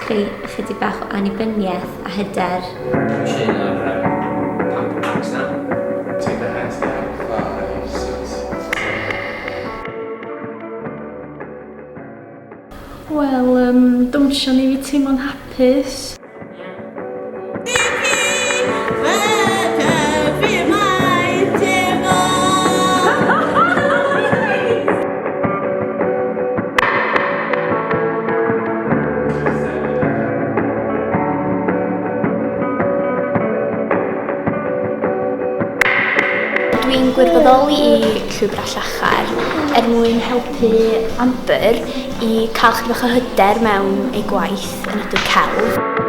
creu ychydig bach o annibyniaeth a hyder. Dwi eisiau un o'r um, pamper packs na. Take the hands down. 5, 6, 7. Wel, um, dawnsio ni fi teimlo'n hapus. Dwi'n gwirfoddoli i Llwybrau Llachar er mwyn helpu Amber i cael chydig bach o hyder mewn ei gwaith yn y celf.